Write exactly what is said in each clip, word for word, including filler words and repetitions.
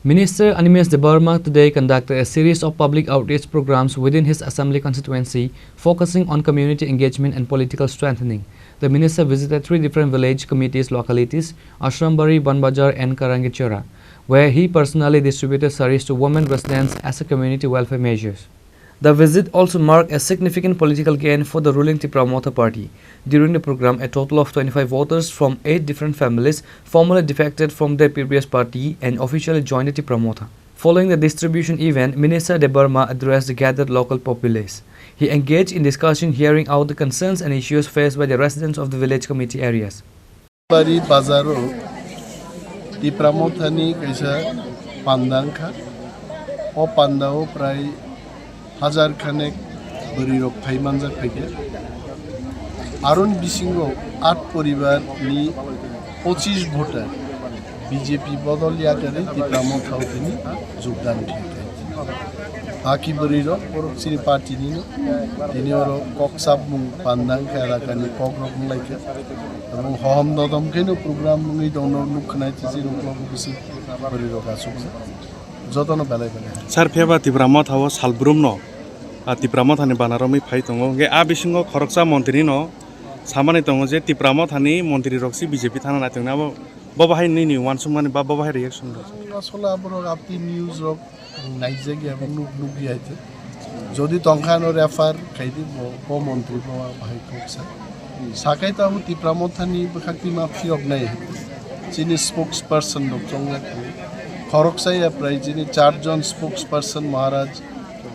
Minister Animesh Debbarma today conducted a series of public outreach programs within his assembly constituency, focusing on community engagement and political strengthening. The minister visited three different village committees localities, Ashrambari, Banbazar, and Karangichara, where he personally distributed saris to women residents as a community welfare measures. The visit also marked a significant political gain for the ruling Tipra Motha party. During the program, a total of twenty-five voters from eight different families formally defected from their previous party and officially joined the Tipra Motha. Following the distribution event, Minister Debbarma addressed the gathered local populace. He engaged in discussion, hearing out the concerns and issues faced by the residents of the village committee areas. Bari bazaro Tipra Mothani kaisa panda wngkha. O panda o prai hajar khanek bwrwi rok phai manjak phaikha. Aroni bisingo at poribar ni pochis voter B J P bodol yakarwi Tipra Motha o tini jogdan khaikha. Haki bwrwi rok borok chini party nino, tini oro kok sabmung panda wngkha, elakani kok rok wnglaikha. Tabuk hohom dodom kheno program wngwi tongno nuk khwnai tisi rok bo bisi bwrwi rok asukjak. Jotono belai belai. Sir, phiyaba Tipra Motha o salbrum no, ah, Tipra Motha ni bana romwi phai tongo. Hwnkhe a bisingo khoroksa montri no samani tongo je Tipra Motha ni montri rok si B J P thana nai tongna abo, bo bahai nini uansukmani ba bo bahai reaction rok? Asole aborok apni news rok naijak ya, nuk, nuk ya. Jodi tongkha no refer khaidi bo, bo montri bo bahai koksa. Sakai to abo Tipra Motha ni bwkhak tima phirok nai. Chini spokesperson rok chongjak. Khoroksa ya prai chini char jon spokesperson Maharaj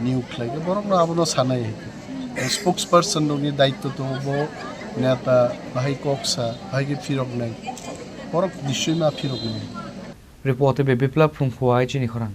niyog khlai. Borok no abono sanai. Spokesperson rok ni daitto tongo bo neta bahai koksa, bahai ke phirok nai. Borok nischoi ma phirok nai. Reporter Biplab Phungkhuai, Chini Khorang.